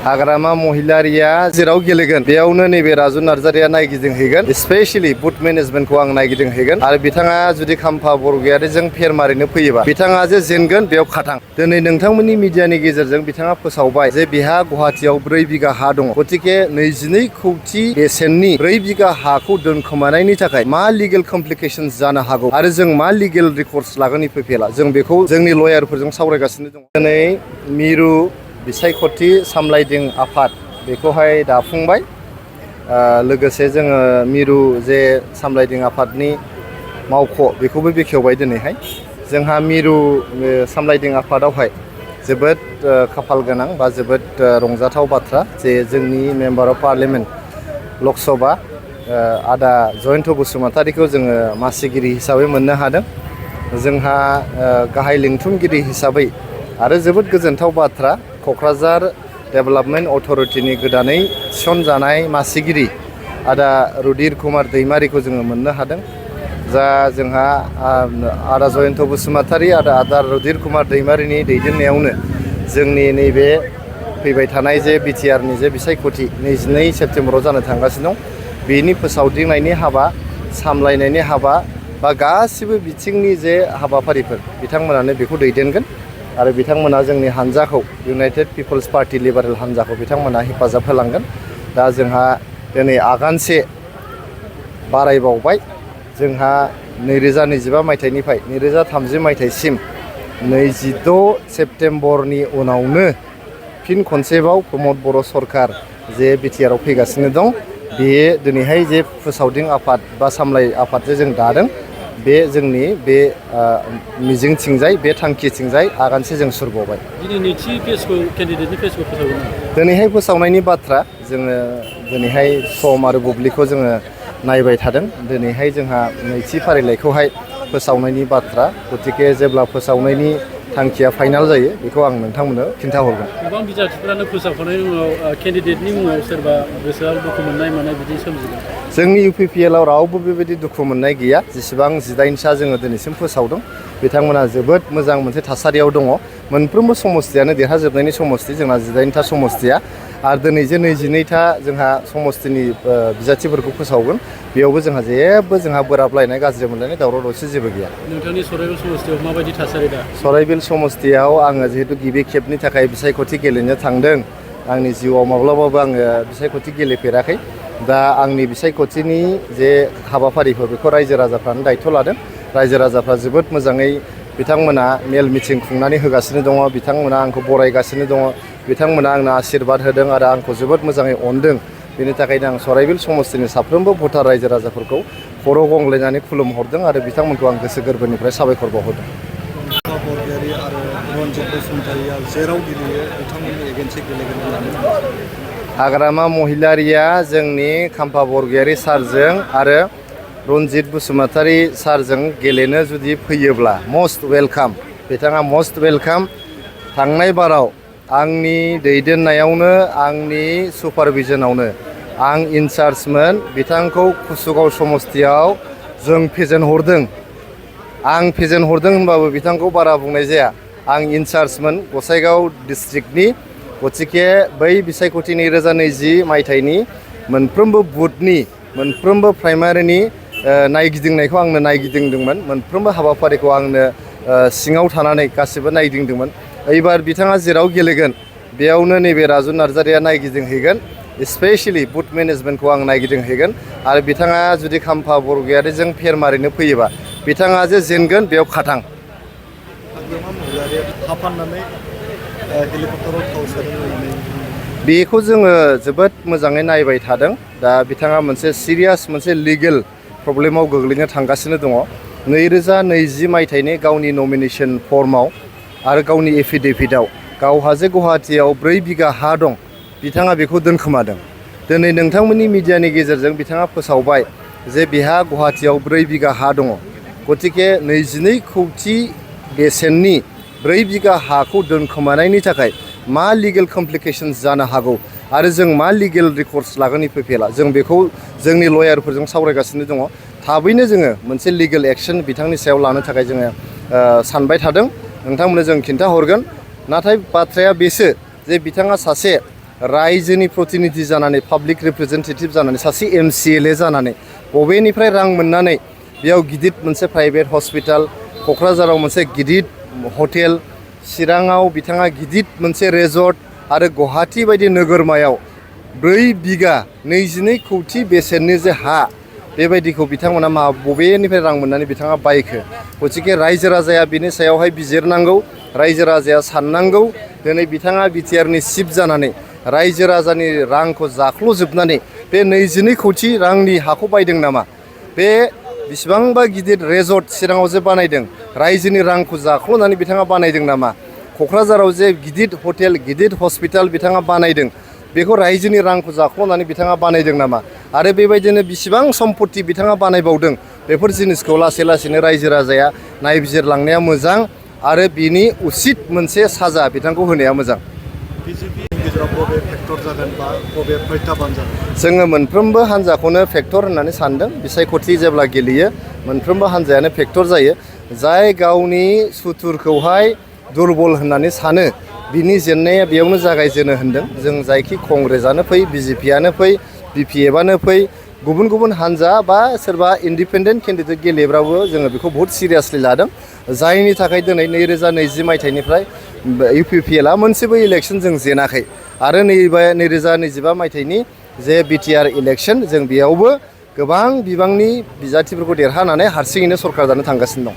हाग्रामा महिलारिया जेराव गेलेगोन बेयावनो नैबे राजु नार्जारिया नायगिदिंहैगोन स्पेशली बुथ मेनेजमेन्टखौ आं नायगिदिंहैगोन आरो बिथाङा जुदि खाम्फा बरगयारिजों फेर मारिनो फैयोबा बिथाङा जे जेनगोन बेयाव खाथां दिनै नोंथांमोननि मिडियानि गेजेरजों बिथाङा फोसावबाय जे बिहा गुवाहाटियाव 4 बिघा हा दङ गतिके 22 कौटि बेसेननि 4 बिघा हाखौ दोनखोमानायनि थाखाय मा लिगेल कमप्लिकेशन्स जानो हागौ आरो जों मा लिगेल रिकर्ड्स लागोन इफेला जों बेखौ जोंनि लयारफोरजों सावरायगासिनो दङ दिनै मिरु बिसायख'थि सामलायदिं आफाद बेखौहाय दाफुंबाय लोगोसे जोङो मिरु जे सामलायदिं आफादनि मावख' बेखौबो बेखेवबाय दिनैहाय जोंहा मिरु सामलायदिं आफादावहाय जोबोद खाफाल गोनां बा जोबोद रंजाथाव बाथ्रा जे जोंनि मेम्बार अफ पार्लियामेन्ट लकसभा आदा जयन्त बसुमतारीखौ जोङो मासिगिरि हिसाबै मोननो हादों जोंहा गाहाय लिंथुमगिरि हिसाबै आरो जोबोद गोजोनथाव बाथ्रा क'क्राझार डेभेलपमेन्ट अथरिटिनि गोदानै थिसनजानाय मासिगिरि आदा रुधिर कुमार दैमारिखौ जोङो मोननो हादों जा जोंहा आदा जयन्त बसुमतारी आरो आदा रुधिर कुमार दैमारिनि दैदेननायावनो जोंनि नैबे फैबाय थानाय जे बिटिआरनि जे बिसायख'थि 22 सेप्तेम्बराव जानो थांगासिनो दं बेनि फोसावदिंनायनि हाबा सामलायनायनि हाबा बा गासिबो बिथिंनि जे हाबाफारिफोर बिथांमोनानो बेखौ दैदेनगोन आरो बिथांमोना जोंनि हानजाखौ इउनाइटेड पिपल्स पार्टी लिबारेल हानजाखौ बिथांमोना हेफाजाब होलांगोन दा जोंहा दिनै आगानसे बारायबावबाय जोंहा 2025 मायथाइनिफ्राय 2030 मायथाइसिम 26 सेप्तेम्बरनि उनावनो फिन खनसेबाव प्रमद बर' सरकार जे बिटिआरआव फैगासिनो दं बे दिनैहाय जे फोसावदिं आफाद बा सामलाय आफाद जे जों दादों बे जोंनि बे मिजिंथिंजाय बे थांखिथिंजाय आगानसे जों सुरबावबाय दिनै नैथि पेजखौ केन्डिडेटनि पेजखौ फोसावगोन दिनैहाय फोसावनायनि बाथ्रा जोङो दिनैहाय सम आरो बुब्लिखौ जोङो नायबाय थादों दिनैहाय जोंहा नैथि फारिलाइखौहाय फोसावनायनि बाथ्रा गतिके जेब्ला फोसावनायनि थांखिया फाइनाल जायो बेखौ आं नोंथांमोननो खिन्थाहरगोन गोबां बिजाथिफोरानो फोसावखांनायनि उनाव केन्डिडेटनि मुङाव सोरबा गोसोआव दुखु मोननाय मानाय बिदि सोमजिदों जोंनि इउपिपिएलआव रावबो बेबायदि दुखु मोननाय गैया जेसेबां 18सा जोङो दिनैसिम फोसावदों बिथांमोना जोबोद मोजां मोनसे थासारियाव दङ मोनफ्रोमबो समस्तियानो देरहाजोबनायनि समस्ति जोंना 18था समस्तिया आरो दिनै जे 22था जोंहा समस्तिनि बिजाथिफोरखौ फोसावगोन बेयावबो जोंहा जेबो जोंहा बोराबलायनाय गाज्रि मोनलायनाय दावराव दावसि जेबो गैया नोंथांनि सराइबिल समस्तियाव माबायदि थासारि दा सराइबिल समस्तियाव आङो जिहेतु गिबि खेबनि थाखाय बिसायख'थि गेलेनो थांदों आंनि जिउआव माब्लाबाबो आङो बिसायख'थि गेलेफेराखै दा आंनि बिसायख'थिनि जे हाबाफारिफोर बेखौ रायजो राजाफ्रानो दायथ' लादों रायजो राजाफ्रा जोबोद मोजाङै बिथांमोना मेल मिटिं खुंनानै होगासिनो दङ बिथांमोना आंखौ बरायगासिनो दङ बिथांमोना आंनो आशीर्बाद होदों आरो आंखौ जोबोद मोजाङै अनदों बेनि थाखायनो आं सराइबिल समस्तिनि साफ्रोमबो भटार रायजो राजाफोरखौ खर' गंग्लायनानै खुलुमहरदों आरो बिथांमोनखौ आं गोसो गोरबोनिफ्राय साबायखर बावहरदों बरगयारि आरो रन्जित बसुमतारीया जेराव गेलेयो बिथांमोननि एगेन्स्टै गेलेगोन होननानै हाग्रामा महिलारिया जोंनि खाम्फा बरगयारि सारजों आरो रन्जित बसुमतारी सारजों गेलेनो जुदि फैयोब्ला मस्ट वेलकाम बिथाङा मस्ट वेलकाम थांनाय बाराव आंनि दैदेननायावनो आंनि सुपारभिजनावनो आं इनचार्जमोन बिथांखौ कुसुगाव समस्तियाव जों फेजेनहरदों आं फेजेनहरदों होनबाबो बिथांखौ बारा बुंनाय जाया आं इनचार्जमोन गसाइगाव डिस्ट्रिक्टनि गतिके बै बिसायख'थि 2020 मायथाइनि मोनफ्रोमबो बुथनि मोनफ्रोमबो प्राइमारिनि नायगिदिंनायखौ आंनो नायगिदिंदोंमोन मोनफ्रोमबो हाबाफारिखौ आंनो सिङाव थानानै गासिबो नायगिदिंदोंमोन एबार बिथाङा जेराव गेलेगोन बेयावनो नैबे राजु नार्जारिया नायगिदिंहैगोन स्पेशली बुथ मेनेजमेन्टखौ आं नायगिदिंहैगोन आरो बिथाङा जुदि खाम्फा बरगयारिजों फेर मारिनो फैयोबा बिथाङा जे जेनगोन बेयाव खाथां बेखौ जोङो जोबोद मोजाङै नायबाय थादों दा बिथाङा मोनसे सिरियास मोनसे लिगेल प्रब्लेमाव गोग्लैनो थांगासिनो दङ 2020 मायथाइनि गावनि नमिनेशन फर्माव आरो गावनि एफिडेभिटआव गावहा जे गुवाहाटियाव 4 बिघा हा दं बिथाङा बेखौ दोनखोमादों दिनै नोंथांमोननि मिडियानि गेजेरजों बिथाङा फोसावबाय जे बिहा गुवाहाटियाव 4 बिघा हा दङ गतिके 22 कौटि बेसेननि 4 बिघा हाखौ दोनखोमानायनि थाखाय मा लिगेल कमप्लिकेशन्स जानो हागौ आरो जों मा लिगेल रिकर्ड्स लागोन इफेला जों बेखौ जोंनि लयारफोरजों सावरायगासिनो दङ थाबैनो जोङो मोनसे लिगेल एक्शन बिथांनि सायाव लानो थाखाय जोङो सानबाय थादों नोंथांमोननो जों खिन्था हरगोन नाथाय बाथ्राया बेसो जे बिथाङा सासे रायजोनि प्रतिनिधि जानानै पाब्लिक रिप्रेजेन्टेटिभ जानानै सासे MCLA जानानै बबेनिफ्राय रां मोननानै बेयाव गिदिर मोनसे प्राइभेट हस्पिटाल, क'क्राझाराव मोनसे गिदिर हटेल, चिराङाव बिथाङा गिदिर मोनसे रेजर्ट आरो गुवाहाटि बायदि नोगोरमायाव 4 बिगा 22 कौटि बेसेननि जे हा बेबायदिखौ बिथांमोना बबेनिफ्राय रां मोननानै बिथाङा बायखो। गतिके रायजो राजाया बिनि सायावहाय बिजिरनांगौ, रायजो राजाया साननांगौ। दिनै बिथाङा बिटिआरनि चिफ जानानै रायजो राजानि रांखौ जाख्ल'जोबनानै बे 22 कौटि रांनि हाखौ बायदों नामा? बे बिसिबांबा गिदिर रेजर्ट चिराङाव जे बानायदों, रायजोनि रांखौ जाख्ल'नानै बिथाङा बानायदों नामा? क'क्राझाराव जे गिदिर हटेल, गिदिर हस्पिटाल बिथाङा बानायदों, बेखौ रायजोनि रांखौ जाख्ल'नानै बिथाङा बानायदों नामा? आरो बेबायदिनो बिसिबां सम्पति बिथाङा बानायबावदों, बेफोर जिनिसखौ लासै लासैनो रायजो राजाया नायबिजिरलांनाया मोजां आरो बिनि उचित मोनसे साजा बिथांखौ होनाया मोजां। बिजेपिनि गेजेराव बबे फेक्टर जागोन बा बबे प्रत्याबान जागोन? जोङो मोनफ्रोमबो हान्जाखौनो फेक्टर होननानै सानदों। बिसायख'थि जेब्ला गेलेयो मोनफ्रोमबो हान्जायानो फेक्टर जायो। जाय गावनि सुथुरखौहाय दुरबल होननानै सानो, बिनि जेननाया बेयावनो जागायजेनो होन्दों। जों जायखि कंग्रेसआनो फै, बिजेपिआनो फै, BPFआनो फै, गुबुन गुबुन हान्जा बा सोरबा इन्डिपेन्डेन्ट केन्डिडेट गेलेब्लाबो जोङो बेखौ बहुत सिरियासलि लादों। जायनि थाखाय दिनै 2020 मायथाइनिफ्राय UPPLआ मोनसेबो इलेक्सन जों जेनाखै आरो 2025 मायथाइनि जे BTR इलेक्सन जों बेयावबो गोबां बिबांनि बिजाथिफोरखौ देरहानानै हारसिङैनो सरकार जानो थांगासिनो दं।